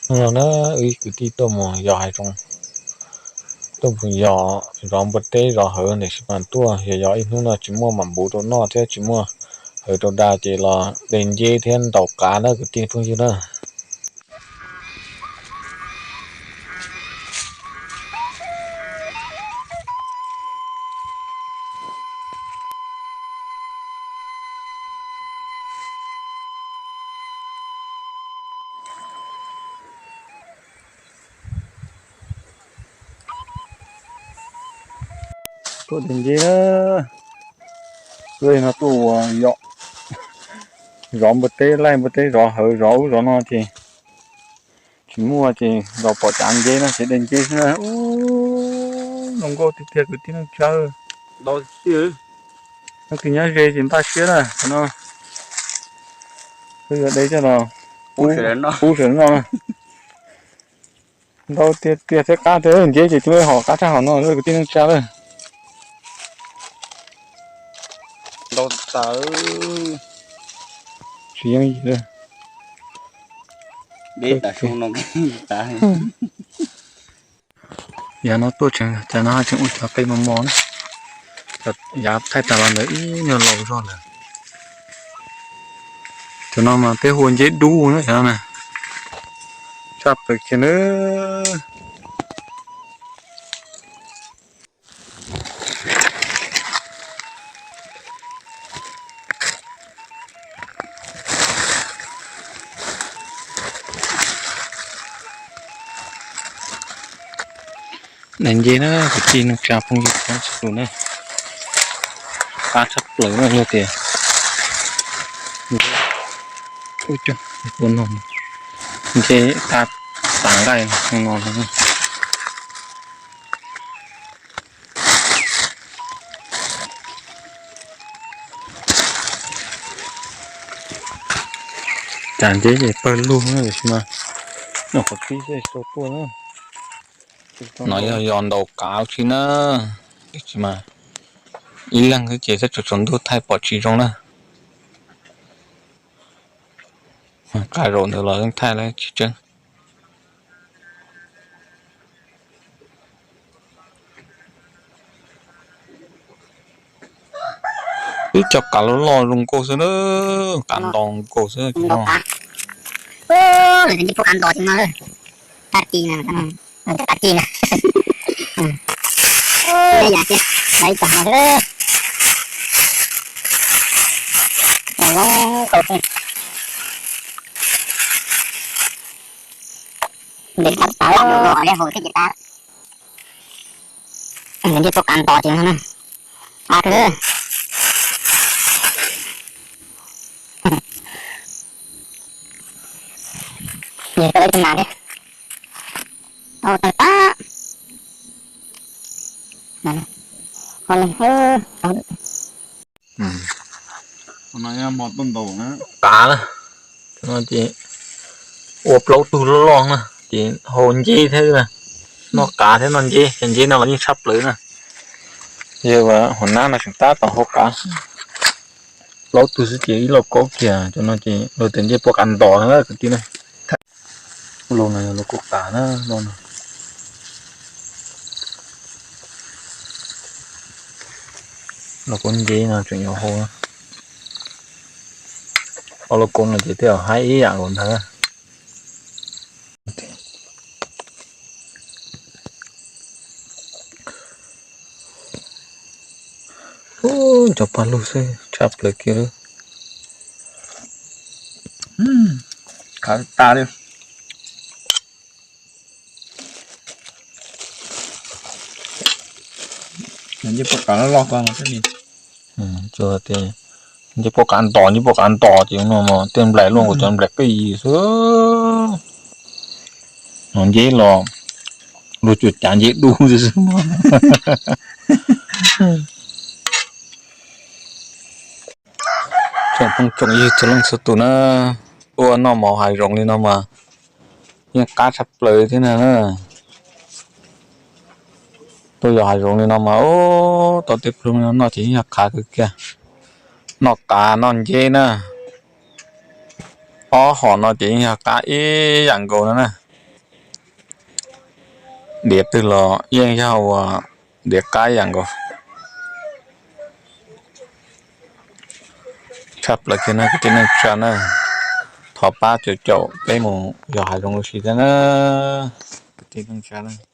Hnub no na, wb kwv tij tuaj mus yos hais zoo, tuaj mus yos zov npua teb zov hawv ntawm sib pas tuaj, yog yog ib hnub no tsis muaj mam npuv rau noj thiab tsis muaj hawv rau da ces los de nceb thiab ntaus qav na kwv tij phooj ywg na. Tuaj de nceb na, tuaj no tuaj ua yom, zov npua teb laij npua teb zov hawv zov ub zov no ces tsis muaj ces los pom cav nceb no ces de nceb xwb na. Ub, zoo nkauj tiag tiag kwv tij neej tsa. Leej twg nyob ze ces npaj siab na, qhov no peb yuav de coj los pub sawv daws noj na. Ntau tiag tiag thiab qab tiag, nceb ces coj hom qab tshaj hom no lawm kwv tij neej tsa lawm. Tsis yeej yim lawm. Yav no tuaj tseem, cas no tseem ua cov qe mos mos na. Yav thaij tas los ntawd ib nyuag laus zog lawm. Cov no mas peb hu ua nceb dub na cov no na. Tshaj plaws kiag na. Daim nceb na kwv tij neej tsa phooj ywg txhua tus na. Qab tshaj plaws no yog tias ua no nceb qab tas nqaij no. Cas nceb ces pawg lug na tiam sis mas nyuam qhuav pib xwb tsis tau tuaj na. No yog yos ntaus qav ua si na, tiam sis mas ib leeg xwb ces sab tsaus tsaus ntuj thaij pom tsis zoo na. Qav zaum ntawd los yeej thaij lawm tsis tseeb. Ib co qav loj loj zoo nkauj xwb na, qav nto nkauj xwb. Lawv tias nceb puab qav nto ces no, tag kis na, tag kis na. Yam tias lawv ib co no xwb. Zoo nkauj xwb. Ntes tab tom loj loj li hauv thiab ces tab. Ntes nceb puab qav nto ces no na. Qab kawg. Yog tau ib tug nas thiab. Tau tag pab. Qav na, ua plaub tug loj loj na ces hau nceb thiab na. Noj qav thiab noj nceb, cov nceb no los yeej tshaj plaws na. Yog hauv nab no tseem tab tom hau qav. Plaub tug xwb ces ib lauj kaub kiag, cov no ces luag tias nceb puab qav nto na kwv tij na. Lauj no yog lauj kaub qav na, lauj no. Lauj kaub nceb no tseem yuav hau. Ob lauj kaub no ces tej zaum haib ib yam nkaus ntag. Cov paj lug xwb tshaj plaws kiag. Khav tas li. Ncej puab qav loj loj ko, ncej puab qav nto, ncej puab qav nto ces no tej nplaim luaj nkaus cov nplaim peb yig xwb. No nceb los luag cuam cav nceb dub xwb. Tsoom phooj tsoom ywg txhua leej txhua tus na, tuaj noj mov hav zoov li no mas yeej qab tshaj plaws thiab na. Tuaj yos hav zoov li no mas tau tej plug no noj ces yeej yog qab kawg kiag. Noj qav noj nceb na, ob hom no ces yeej yog qab ib yam nkaus no na. Diav twg los yeej yog ua diav qab yam nkaus. Tshaj plaws kiag no kwv tij neej tsa na, thov pab caum caum peb mus yos hav zoov ua si thiab na, kwv tij neej tsa.